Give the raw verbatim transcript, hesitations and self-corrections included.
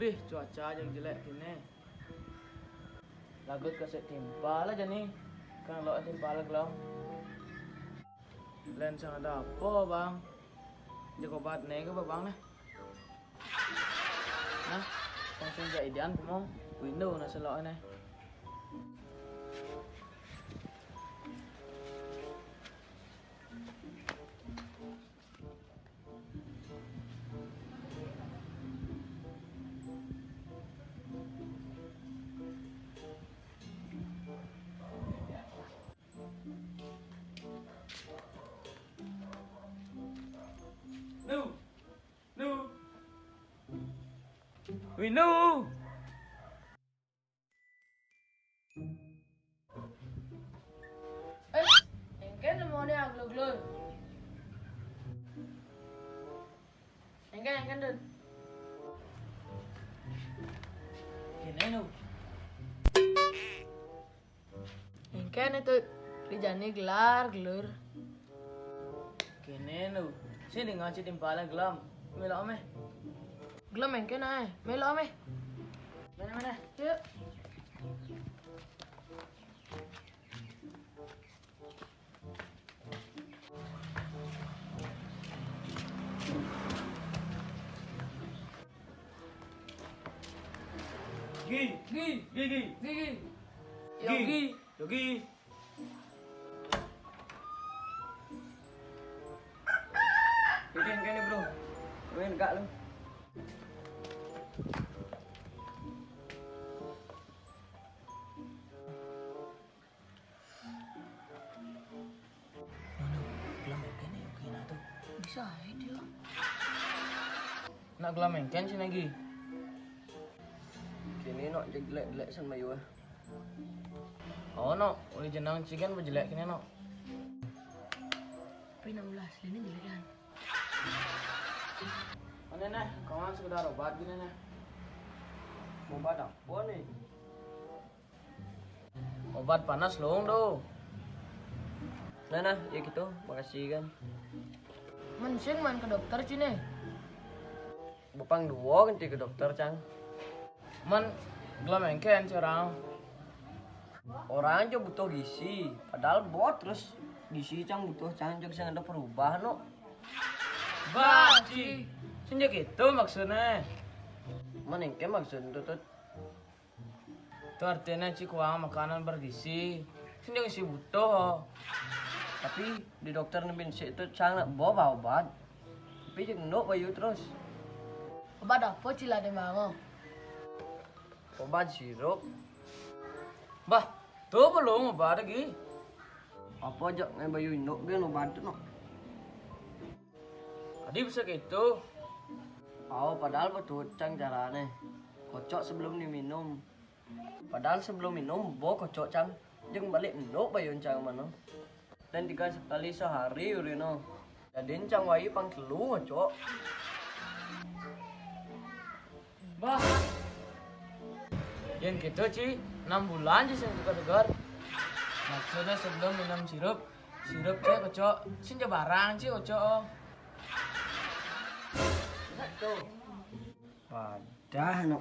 Bih, cuaca jang jelék kéné. Lagut ka sik timpal aja né. Kang lo timpal gelem. Lén sing ada apa, Bang? Jago obat né ke, Bang, né? Nah, langsung jaidian kumo. Windu nah selok né. Nu. Nu. Windu. Eh, éngkén lu mau né aglur-glur. Éngkén, éngkén, Dun. Kéné nu. Éngkén itu, rijani gelar, gelur. Kéné nu. Sini ngaci timpalé gelem. Mélok méh. Gelem éngkén aé. Mélok méh. Mana, mana? Yuk. Gi. Gi. Gi, Gi. Gi, Gi. Yogi. Yogi. Bikin kene, Bro. Main gak lu? Aduh, gelem éngkén ya, Yogi nah tuh. Bisa aja dia. Nak gelem éngkén sih lagi. Kini nok jelek-jelek san bayu ah. Oh, nok, uli jenang cigan bejelek kini, nok. Tapi nak ulah asli ini jelek kan. Mana nih, kawan sekedar obat gini nih. Obat apa nih? Obat panas lung tuh. Nah, nah, ya gitu, makasih kan. Mensing man ke dokter cine. Bepang dua ganti ke dokter, Cang. Man, gelem éngkén, Cang. Orang aja butuh gizi, padahal bot terus gizi, Cang, butuh, Cang, jog sing ada perubahan, no. Bah, Ci. Sing jog itu maksudnya. Man, éngkén maksud itu, Tut. Itu artinya, Ci, kurang makanan bergizi. Sing jog isi butuh. Tapi di dokter nembin si itu, Cang, nak bawa obat. Tapi jeng nduk bayu terus. Obat apa, Ci, lah deh mau? Obat sirup. Bah, tuh belum obat lagi. Apa jak ngai bayu induk gen obat tuh, no? Tadi bisa gitu. Oh, padahal betul, Cang, carane. Kocok sebelum diminum. Padahal sebelum minum, bo kocok, Cang. Jeng balik nduk bayun, Cang, mano. Dan tiga sekali sehari, urino. Jadi, Cang, wai pang telu ngocok. Bah. Yang gitu, Ci, enam bulan, Ci, sing segar-segar. Maksudnya sebelum minum sirup, sirup, Ci, kocok. Sing barang, Ci, kocok. Enggak tuh. Wadah, no.